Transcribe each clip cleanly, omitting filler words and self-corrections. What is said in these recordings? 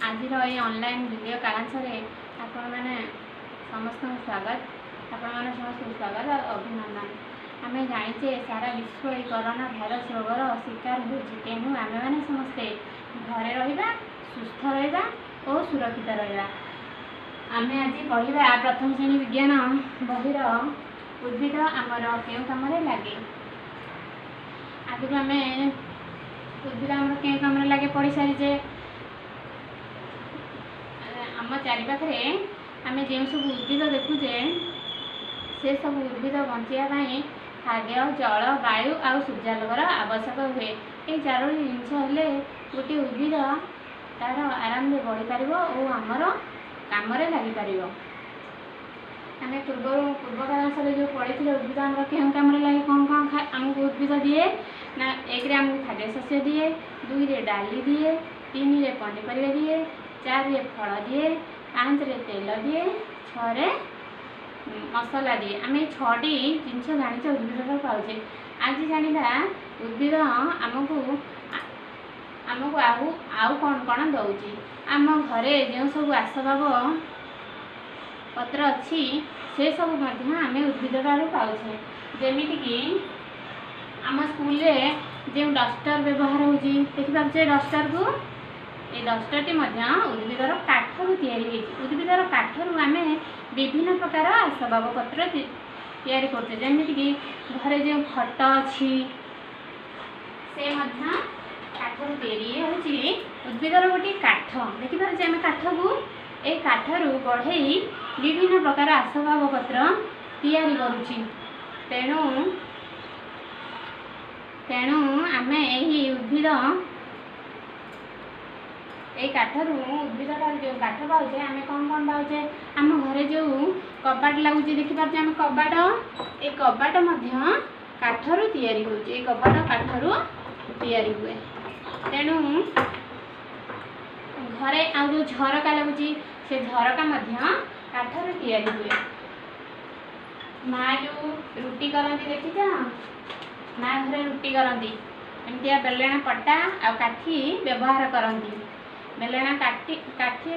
ଆଜିର ଏଇ online video କ୍ଲାସରେ ଆପଣମାନେ ସମସ୍ତଙ୍କୁ ସ୍ୱାଗତ। ଆପଣମାନେ ସମସ୍ତଙ୍କୁ ସ୍ୱାଗତ ଆଉ ଅଭିନନ୍ଦନ। ଆମେ ଜାଣିଛେ, ସାରା ବିଶ୍ୱ ଏହି କରୋନା ଭାଇରସ୍ ରୋଗର ଶିକାର ହେଉଛି। ତେଣୁ ଆମେମାନେ ସମସ୍ତେ ଘରେ ରହିବା, ସୁସ୍ଥ ରହିବା ଓ ସୁରକ୍ଷିତ ରହିବା। ଆମେ ଆଜି ପଢ଼ିବା ପ୍ରଥମ ଶ୍ରେଣୀ ବିଜ୍ଞାନ ବହିର ଉଦ୍ଭିଦ ଆମର କେଉଁ କାମରେ ଲାଗେ। ଆଗରୁ ଆମେ ଉଦ୍ଭିଦ ଆମର କେଉଁ କାମରେ ଲାଗେ ପଢ଼ି ସାରିଛେ। ଆମ ଚାରିପାଖରେ ଆମେ ଯେଉଁ ସବୁ ଉଦ୍ଭିଦ ଦେଖୁଛେ, ସେସବୁ ଉଦ୍ଭିଦ ବଞ୍ଚିବା ପାଇଁ ଖାଦ୍ୟ, ଜଳ, ବାୟୁ ଆଉ ସୂର୍ଯ୍ୟାଲୋକର ଆବଶ୍ୟକ ହୁଏ। ଏହି ଚାରୋଟି ଜିନିଷ ହେଲେ ଗୋଟିଏ ଉଦ୍ଭିଦ ତା'ର ଆରାମରେ ବଢ଼ିପାରିବ ଓ ଆମର କାମରେ ଲାଗିପାରିବ। ଆମେ ପୂର୍ବରୁ ପୂର୍ବ କ୍ଲାସରେ ଯେଉଁ ପଢ଼ିଥିଲେ, ଉଦ୍ଭିଦ ଆମର କେଉଁ କାମରେ ଲାଗେ, କ'ଣ କ'ଣ ଆମକୁ ଉଦ୍ଭିଦ ଦିଏ ନା, ଏକରେ ଆମକୁ ଖାଦ୍ୟ ଶସ୍ୟ ଦିଏ, ଦୁଇରେ ଡାଲି ଦିଏ, ତିନିରେ ପନିପରିବା ଦିଏ, ଚାରିରେ ଫଳ ଦିଏ, ପାଞ୍ଚରେ ତେଲ ଦିଏ, ଛଅରେ ମସଲା ଦିଏ। ଆମେ ଛଅଟି ଜିନିଷ ଜାଣିଛେ ଉଦ୍ଭିଦଠାରୁ ପାଉଛେ। ଆଜି ଜାଣିବା ଉଦ୍ଭିଦ ଆମକୁ ଆଉ ଆଉ କ'ଣ କ'ଣ ଦେଉଛି। ଆମ ଘରେ ଯେଉଁ ସବୁ ଆସବାବ ପତ୍ର ଅଛି, ସେସବୁ ମଧ୍ୟ ଆମେ ଉଦ୍ଭିଦଠାରୁ ପାଉଛେ। ଯେମିତିକି ଆମ ସ୍କୁଲରେ ଯେଉଁ ଡଷ୍ଟର ବ୍ୟବହାର ହେଉଛି, ଦେଖିପାରୁଛେ ଡଷ୍ଟରକୁ? ଏ ଡଷ୍ଟରଟି ମଧ୍ୟ ଉଦ୍ଭିଦର କାଠରୁ ତିଆରି ହେଇଛି। ଉଦ୍ଭିଦର କାଠରୁ ଆମେ ବିଭିନ୍ନ ପ୍ରକାର ଆସବାବପତ୍ର ତିଆରି କରୁଛେ। ଯେମିତିକି ଘରେ ଯେଉଁ ଖଟ ଅଛି, ସେ ମଧ୍ୟ କାଠରୁ ତିଆରି। ଇଏ ହେଉଛି ଉଦ୍ଭିଦର ଗୋଟିଏ କାଠ। ଦେଖିପାରୁଛେ ଆମେ କାଠକୁ? ଏଇ କାଠରୁ ବଢ଼େଇ ବିଭିନ୍ନ ପ୍ରକାର ଆସବାବପତ୍ର ତିଆରି କରୁଛି। ତେଣୁ ଆମେ ଏହି ଉଦ୍ଭିଦ ଏଇ କାଠରୁ, ଉଦ୍ଭିଦଠାରୁ ଯେଉଁ କାଠ ପାଉଛେ, ଆମେ କ'ଣ କ'ଣ ପାଉଛେ? ଆମ ଘରେ ଯେଉଁ କବାଟ ଲାଗୁଛି, ଦେଖିପାରୁଛେ ଆମେ କବାଟ? ଏ କବାଟ ମଧ୍ୟ କାଠରୁ ତିଆରି ହେଉଛି। ଏ କବାଟ କାଠରୁ ତିଆରି ହୁଏ। ତେଣୁ ଘରେ ଆଉ ଯେଉଁ ଝରକା ଲାଗୁଛି, ସେ ଝରକା ମଧ୍ୟ କାଠରୁ ତିଆରି ହୁଏ। ମା ଯେଉଁ ରୁଟି କରନ୍ତି ଦେଖିଛ? ମା ଘରେ ରୁଟି କରନ୍ତି, ଏମିତିଆ ବେଲେଣା, ପଟା ଆଉ କାଠି ବ୍ୟବହାର କରନ୍ତି। ବେଲେଣା, କାଠି,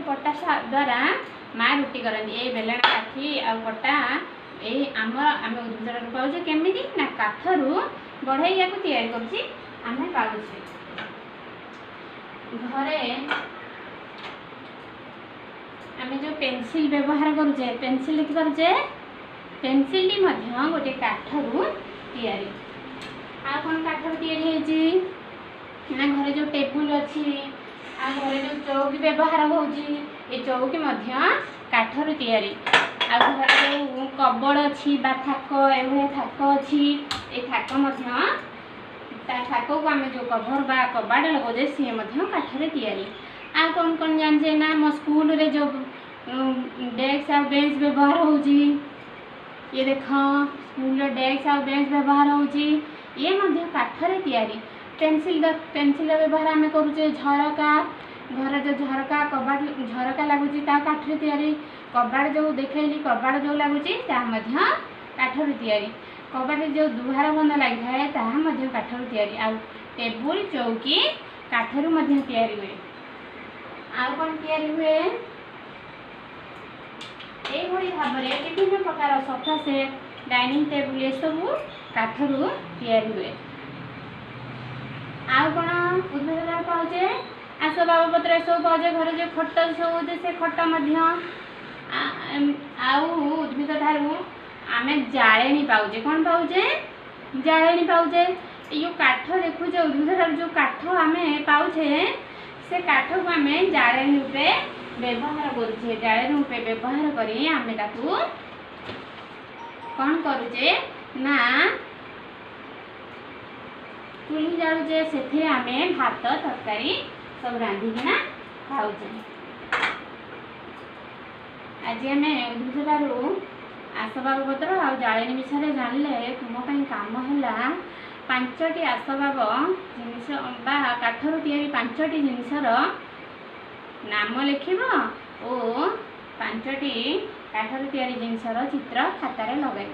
ପଟା ଦ୍ୱାରା ମା ରୁଟି କରନ୍ତି। ଏଇ ବେଲେଣା, କାଠି ଆଉ ପଟା ଏଇ ଆମେ ଉଦ୍ଭିଦଠାରୁ ପାଉଛେ। କେମିତି ନା କାଠରୁ ବଢ଼େଇ ୟାକୁ ତିଆରି କରୁଛି, ଆମେ ପାଉଛେ। ଘରେ ଆମେ ଯେଉଁ ପେନସିଲ୍ ବ୍ୟବହାର କରୁଛେ, ପେନସିଲ୍ ଦେଖିପାରୁଛେ? ପେନସିଲ୍ଟି ମଧ୍ୟ ଗୋଟେ କାଠରୁ ତିଆରି। ଆଉ କ'ଣ କାଠରୁ ତିଆରି ହେଇଛି ନା, ଘରେ ଯେଉଁ ଟେବୁଲ୍ ଅଛି ଆଉ ଘରେ ଯେଉଁ ଚଉକି ବ୍ୟବହାର ହେଉଛି, ଏ ଚଉକି ମଧ୍ୟ କାଠରୁ ତିଆରି। ଆଉ ଘରେ ଯେଉଁ କବୋର୍ଡ଼ ଅଛି ବା ଥାକ, ଏଭଳିଆ ଥାକ ଅଛି, ଏ ଥାକ ମଧ୍ୟ, ତା ଥାକକୁ ଆମେ ଯେଉଁ କଭର ବା କବାଟ ଲଗାଉଛେ, ସିଏ ମଧ୍ୟ କାଠରେ ତିଆରି। ଆଉ କ'ଣ କ'ଣ ଜାଣିଛେ ନା, ଆମ ସ୍କୁଲରେ ଯେଉଁ ଡେସ୍କ ଆଉ ବେଞ୍ଚ ବ୍ୟବହାର ହେଉଛି, ଇଏ ଦେଖ, ସ୍କୁଲର ଡେସ୍କ ଆଉ ବେଞ୍ଚ ବ୍ୟବହାର ହେଉଛି, ଇଏ ମଧ୍ୟ କାଠରେ ତିଆରି। ପେନସିଲ୍ର ବ୍ୟବହାର ଆମେ କରୁଛେ। ଝରକା, ଘରେ ଯେଉଁ ଝରକା, କବାଟ, ଝରକା ଲାଗୁଛି, ତାହା କାଠରେ ତିଆରି। କବାଟ ଯେଉଁ ଦେଖେଇଲି, କବାଟ ଯେଉଁ ଲାଗୁଛି, ତାହା ମଧ୍ୟ କାଠରୁ ତିଆରି। କବାଟରେ ଯେଉଁ ଦୁଆର ବନ୍ଧ ଲାଗିଥାଏ, ତାହା ମଧ୍ୟ କାଠରୁ ତିଆରି। ଆଉ ଟେବୁଲ, ଚୌକି କାଠରୁ ମଧ୍ୟ ତିଆରି ହୁଏ। ଆଉ କ'ଣ ତିଆରି ହୁଏ? ଏଇଭଳି ଭାବରେ ବିଭିନ୍ନ ପ୍ରକାର ସୋଫା ସେଟ୍, ଡାଇନିଂ ଟେବୁଲ, ଏସବୁ କାଠରୁ ତିଆରି ହୁଏ। ଆଉ କ'ଣ ଉଦ୍ଭିଦ ପାଉଛେ? ଆସବାବପତ୍ର ଏସବୁ ପାଉଛେ। ଘରେ ଯେଉଁ ଖଟ ସବୁ, ସେ ଖଟ ମଧ୍ୟ। ଆଉ ଉଦ୍ଭିଦ ଠାରୁ ଆମେ ଜାଳେଣୀ ପାଉଛେ। କ'ଣ ପାଉଛେ? ଜାଳେଣୀ ପାଉଛେ। ଏଇ ଯେଉଁ କାଠ ଦେଖୁଛେ, ଉଦ୍ଭିଦ ଠାରୁ ଯେଉଁ କାଠ ଆମେ ପାଉଛେ, ସେ କାଠକୁ ଆମେ ଜାଳେଣୀ ରୂପେ ବ୍ୟବହାର କରୁଛେ। ଜାଳେଣୀ ରୂପେ ବ୍ୟବହାର କରି ଆମେ ତାକୁ କ'ଣ କରୁଛେ ନା, ଚୁଲି ଜାଳୁଛେ, ସେଥିରେ ଆମେ ଭାତ, ତରକାରୀ ସବୁ ରାନ୍ଧିକିନା ଖାଉଛେ। ଆଜି ଆମେ ଉଦ୍ଭିଦଠାରୁ ଆସବାବପତ୍ର ଆଉ ଜାଳେଣୀ ବିଷୟରେ ଜାଣିଲେ। ତୁମ ପାଇଁ କାମ ହେଲା ପାଞ୍ଚଟି ଆସବାବ ଜିନିଷ ବା କାଠରୁ ତିଆରି ପାଞ୍ଚଟି ଜିନିଷର ନାମ ଲେଖିବ ଓ ପାଞ୍ଚଟି କାଠରୁ ତିଆରି ଜିନିଷର ଚିତ୍ର ଖାତାରେ ଲଗାଇବ।